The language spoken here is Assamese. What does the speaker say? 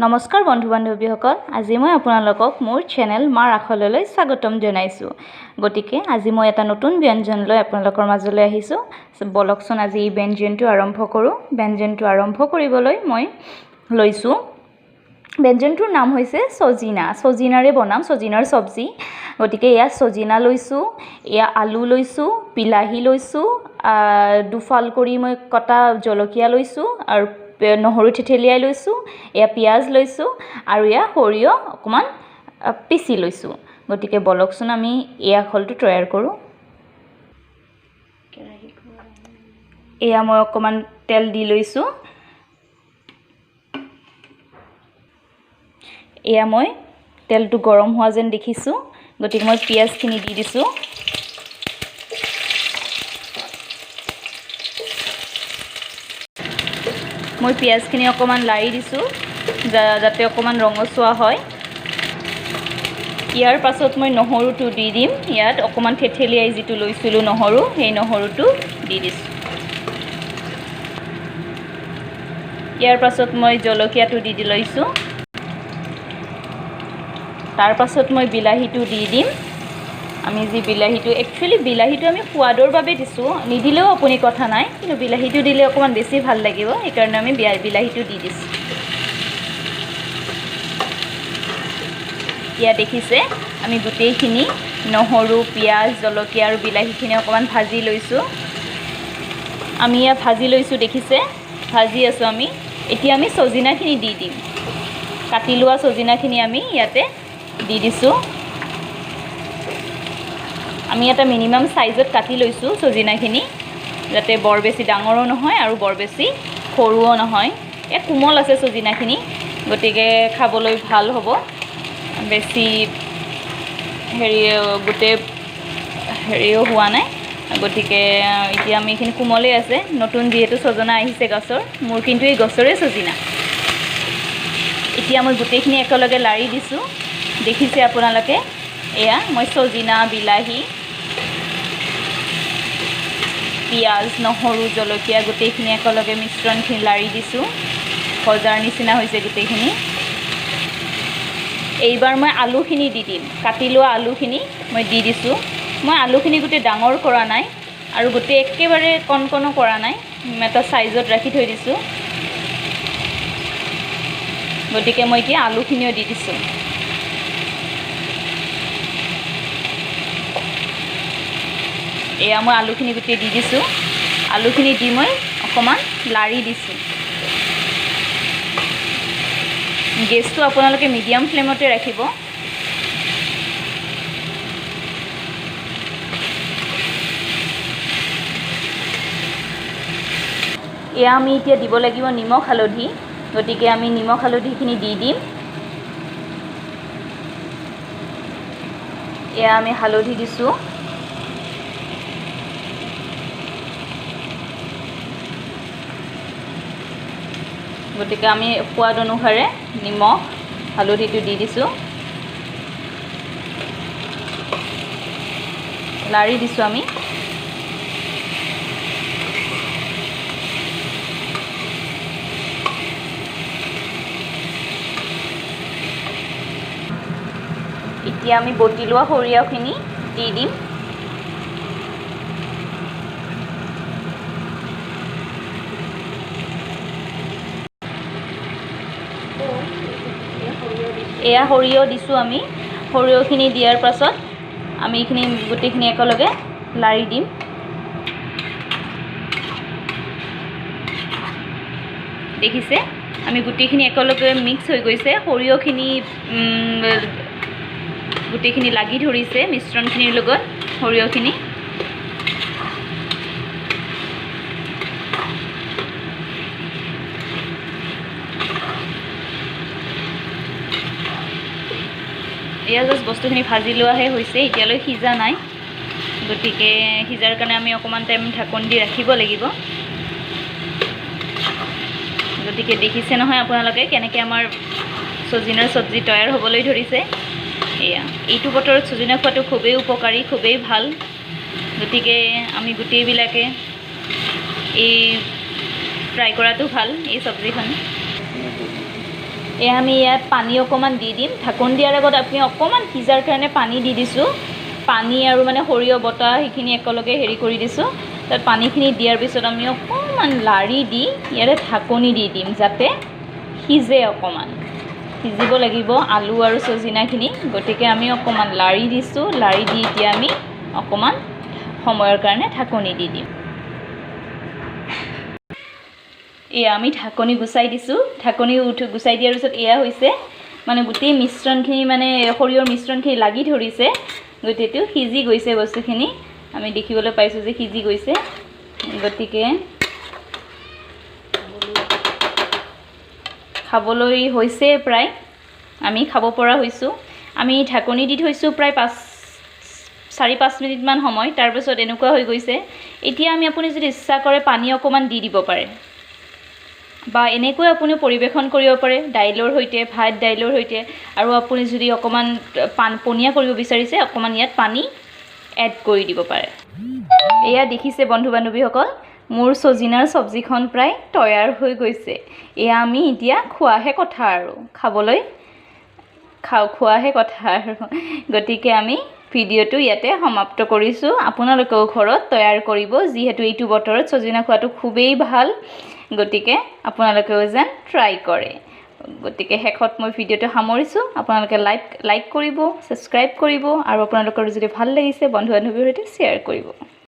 নমস্কাৰ বন্ধু বান্ধৱীসকল, আজি মই আপোনালোকক মোৰ চেনেল মাৰ আখললৈ স্বাগতম জনাইছোঁ। গতিকে আজি মই এটা নতুন ব্যঞ্জন লৈ আপোনালোকৰ মাজলৈ আহিছোঁ। বলকচোন আজি এই ব্যঞ্জনটো আৰম্ভ কৰোঁ। ব্যঞ্জনটো আৰম্ভ কৰিবলৈ মই লৈছোঁ, ব্যঞ্জনটোৰ নাম হৈছে চজিনা। চজিনাৰে বনাম চজিনাৰ চব্জি। গতিকে এয়া চজিনা লৈছোঁ, এয়া আলু লৈছোঁ, বিলাহী লৈছোঁ, দুফাল কৰি মই কটা জলকীয়া লৈছোঁ আৰু নহৰু থেতেলিয়াই লৈছোঁ, এয়া পিঁয়াজ লৈছোঁ আৰু এয়া সৰিয়হ অকণমান পিচি লৈছোঁ। গতিকে বলকচোন আমি এই আখলটো তৈয়াৰ কৰোঁ। এয়া মই অকণমান তেল দি লৈছোঁ। এয়া মই তেলটো গৰম হোৱা যেন দেখিছোঁ, গতিকে মই পিঁয়াজখিনি দি দিছোঁ। মই পিঁয়াজখিনি অকণমান লাৰি দিছোঁ যাতে অকণমান ৰঙচুৱা হয়। ইয়াৰ পাছত মই নহৰুটো দি দিম। ইয়াত অকণমান থেতেলিয়াই যিটো লৈছিলোঁ নহৰু, সেই নহৰুটো দি দিছোঁ। ইয়াৰ পাছত মই জলকীয়াটো দি লৈছোঁ। তাৰ পাছত মই বিলাহীটো দি দিম। আমি যি বিলাহীটো, একচুৱেলি বিলাহীটো আমি সোৱাদৰ বাবে দিছোঁ, নিদিলেও আপুনি কথা নাই, কিন্তু বিলাহীটো দিলে অকণমান বেছি ভাল লাগিব, সেইকাৰণে আমি বিলাহীটো দি দিছোঁ। ইয়াত দেখিছে আমি গোটেইখিনি নহৰু, পিঁয়াজ, জলকীয়া আৰু বিলাহীখিনি অকণমান ভাজি লৈছোঁ। আমি ইয়াত ভাজি লৈছোঁ, দেখিছে ভাজি আছোঁ আমি। এতিয়া আমি চজিনাখিনি দি দিম। কাটি লোৱা চজিনাখিনি আমি ইয়াতে দি দিছোঁ। আমি এটা মিনিমাম চাইজত কাটি লৈছোঁ চজিনাখিনি, যাতে বৰ বেছি ডাঙৰো নহয় আৰু বৰ বেছি সৰুও নহয়। এই কোমল আছে চজিনাখিনি, গতিকে খাবলৈ ভাল হ'ব। বেছি হেৰি গোটেই হেৰিও হোৱা নাই, গতিকে এতিয়া আমি এইখিনি কোমলেই আছে। নতুন যিহেতু ছজনা আহিছে গছৰ, মোৰ কিন্তু এই গছৰে চজিনা। এতিয়া মই গোটেইখিনি একেলগে লাৰি দিছোঁ, দেখিছে আপোনালোকে। এয়া মই চজিনা, বিলাহী, পিঁয়াজ, নহৰু, জলকীয়া গোটেইখিনি একেলগে মিশ্ৰণখিনি লাৰি দিছোঁ। ভজাৰ নিচিনা হৈছে গোটেইখিনি। এইবাৰ মই আলুখিনি দি দিম। কাটি লোৱা আলুখিনি মই দি দিছোঁ। মই আলুখিনি গোটেই ডাঙৰ কৰা নাই আৰু গোটেই একেবাৰে কণ কণো কৰা নাই, এটা চাইজত ৰাখি থৈ দিছোঁ। গতিকে মই এতিয়া আলুখিনিও দি দিছোঁ। এয়া মই আলুখিনি গোটেই দি দিছোঁ। আলুখিনি দি মই অকণমান লাৰি দিছোঁ। গেছটো আপোনালোকে মিডিয়াম ফ্লেমতে ৰাখিব। এয়া আমি এতিয়া দিব লাগিব নিমখ হালধি, গতিকে আমি নিমখ হালধিখিনি দি দিম। এয়া আমি হালধি দিছোঁ। গতিকে আমি সোৱাদ অনুসাৰে নিমখ হালধিটো দি দিছোঁ। লাৰি দিছোঁ আমি। এতিয়া আমি বটি লোৱা সৰিয়হখিনি দি দিম। এয়া সৰিয়হ দিছোঁ আমি। সৰিয়হখিনি দিয়াৰ পাছত আমি এইখিনি গোটেইখিনি একেলগে লাৰি দিম। দেখিছে আমি গোটেইখিনি একেলগে মিক্স হৈ গৈছে। সৰিয়হখিনি গোটেইখিনি লাগি ধৰিছে মিশ্ৰণখিনিৰ লগত। সৰিয়হখিনি এয়া জাষ্ট বস্তুখিনি ভাজি লোৱাহে হৈছে, এতিয়ালৈ সিজা নাই। গতিকে সিজাৰ কাৰণে আমি অকণমান টাইম ঢাকন দি ৰাখিব লাগিব। গতিকে দেখিছে নহয় আপোনালোকে কেনেকৈ আমাৰ চজিনাৰ চব্জি তৈয়াৰ হ'বলৈ ধৰিছে। এয়া এইটো বতৰত চজিনা খোৱাটো খুবেই উপকাৰী, খুবেই ভাল। গতিকে আমি গোটেইবিলাকে এই ট্ৰাই কৰাটো ভাল এই চব্জিখন। এয়া আমি ইয়াত পানী অকণমান দি দিম। ঢাকন দিয়াৰ আগত আপুনি অকণমান সিজাৰ কাৰণে পানী দি দিছোঁ। পানী আৰু মানে সৰিয়হ বটা সেইখিনি একেলগে হেৰি কৰি দিছোঁ। তাত পানীখিনি দিয়াৰ পিছত আমি অকণমান লাৰি দি ইয়াতে ঢাকনি দি দিম, যাতে সিজে। অকণমান সিজিব লাগিব আলু আৰু চজিনাখিনি। গতিকে আমি অকণমান লাৰি দিছোঁ। লাৰি দি এতিয়া আমি অকণমান সময়ৰ কাৰণে ঢাকনি দি দিম। এয়া আমি ঢাকনি গুচাই দিছোঁ। ঢাকনি গুচাই দিয়াৰ পিছত এয়া হৈছে মানে গোটেই মিশ্ৰণখিনি, মানে সৰিয়হৰ মিশ্ৰণখিনি লাগি ধৰিছে, গোটেইটো সিজি গৈছে বস্তুখিনি। আমি দেখিবলৈ পাইছোঁ যে সিজি গৈছে। গতিকে খাবলৈ হৈছে প্ৰায়, আমি খাব পৰা হৈছোঁ। আমি ঢাকনি দি থৈছোঁ প্ৰায় 4-5 মিনিটমান সময়। তাৰপিছত এনেকুৱা হৈ গৈছে। এতিয়া আমি আপুনি যদি ইচ্ছা কৰে পানী অকণমান দি দিব পাৰে, বা এনেকৈ আপুনি পৰিৱেশন কৰিব পাৰে দাইলৰ সৈতে, ভাত দাইলৰ সৈতে। আৰু আপুনি যদি অকণমান পনীয়া কৰিব বিচাৰিছে, অকণমান ইয়াত পানী এড কৰি দিব পাৰে। এয়া দেখিছে বন্ধু বান্ধৱীসকল, মোৰ চজিনাৰ চব্জিখন প্ৰায় তৈয়াৰ হৈ গৈছে। এয়া আমি এতিয়া খোৱাহে কথা আৰু, খাবলৈ খোৱাহে কথা আৰু। গতিকে আমি ভিডিঅ'টো ইয়াতে সমাপ্ত কৰিছোঁ। আপোনালোকেও ঘৰত তৈয়াৰ কৰিব, যিহেতু এইটো বতৰত চজিনা খোৱাটো খুবেই ভাল। গতিকে আপোনালোকেও যেন ট্ৰাই কৰে। গতিকে শেষত মই ভিডিঅ'টো সামৰিছোঁ। আপোনালোকে লাইক কৰিব, ছাবস্ক্ৰাইব কৰিব, আৰু আপোনালোকৰ যদি ভাল লাগিছে বন্ধু বান্ধৱীৰ সৈতে শ্বেয়াৰ কৰিব।